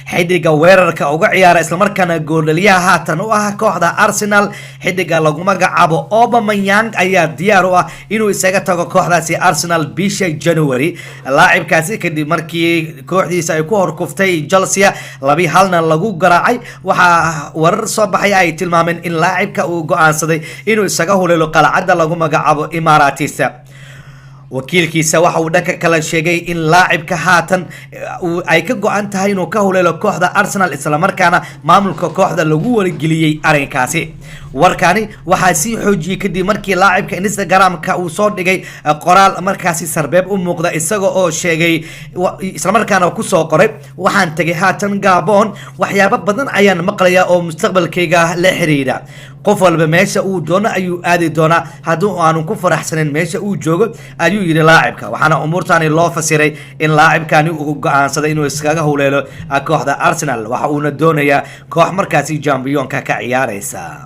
Xidiga weerarka uga ciyaara, islamarkaana gooldhaliyaha haatan u ah kooxda Arsenal, xidiga lagu magacaabo Aubameyang, ayaa diyaar u ah inuu isaga tago kooxdaasi Arsenal bisha January. Laacibkaasi, kadib markii kooxdiisa ay ku horkuftay Chelsea, 2-1-na lagu garaacay, waxaa warar soo baxay ay tilmaameen in laacibka uu go-aansaday inuu isaga huleelo qalcadda lagu magacaabo Emirates. Wakiilkiisa waxa uu dhanka kale sheegay in laacibka haatan ay ka go-an tahay inuu ka huleelo kooxda Arsenal, islamarkaana maamulka kooxda lagu wargeliyey arrinkaasi. Warkani waxaa sii xoojiyey kadib markii laacibka Instagram-ka uu soo dhigay qoraal markaasi sarbeeb u muuqda, isaga oo sheegay, islamarkaana kusoo qoray: "Waxaan tegay haatan Gabon. Waxyaabo badan ayaan maqlayaa oo mustaqbalkayga la xiriira. Qof walba meesha uu doono ayuu aadi doonaa haddii aanu ku faraxsanin meesha uu joogo," ayuu yidhi laacibka. Waxaana umuurtani loo fasiray in laacibkani uu go-aansaday inuu iskaga huleelo kooxda Arsenal, waxa uuna doonayaa koox markaasi championka ka ciyaaraysa.